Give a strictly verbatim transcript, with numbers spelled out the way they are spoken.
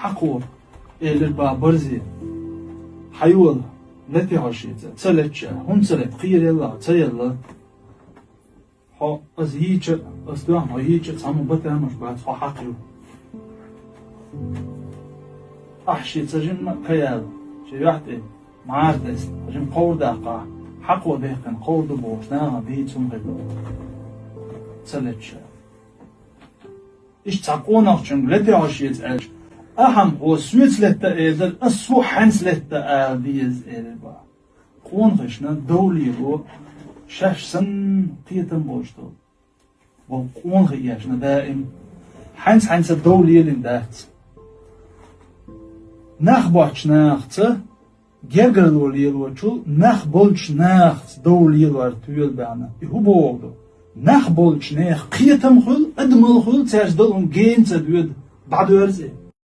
Хьакхо, элира бах барзе, хьайола, лете хьо шеца, ца летча, хӀунда ца лета, кхералла, ца елла. Хьо ас йийча, ас доьхна хьо йийча, цхьамма батамаш бац, хьо хьакха ю. Ахьа шеца жимма каяла, ши вехь тӀе, мӀара тесна, жим кховр даккха, хьакхо дехкан кховр ду бохуш, наха дийца хӀума хир ду. Ца летча. Иштта цхьа къонахчунга лете хьо шеца аьлча, ахьа-м хьо соьца летта элира, ас хьох хьаьнца летта ала деза, элира бах. Къонахашна дов лело, шаьш санна кхетам болуш долу. Вай къонахий ешна даим хьаьнца-хьаьнца дов лелийна дац. Нах боцчу нахаца, гергарло лелочул, нах болчу нахаца дов лелор тоьла баьхна. И хӀун боху ду? Нах болчу нехан кхетам хуьлу, адамалла хуьлу, цаьрца долу хӀума гена ца доьду, дӀадоьрзу и.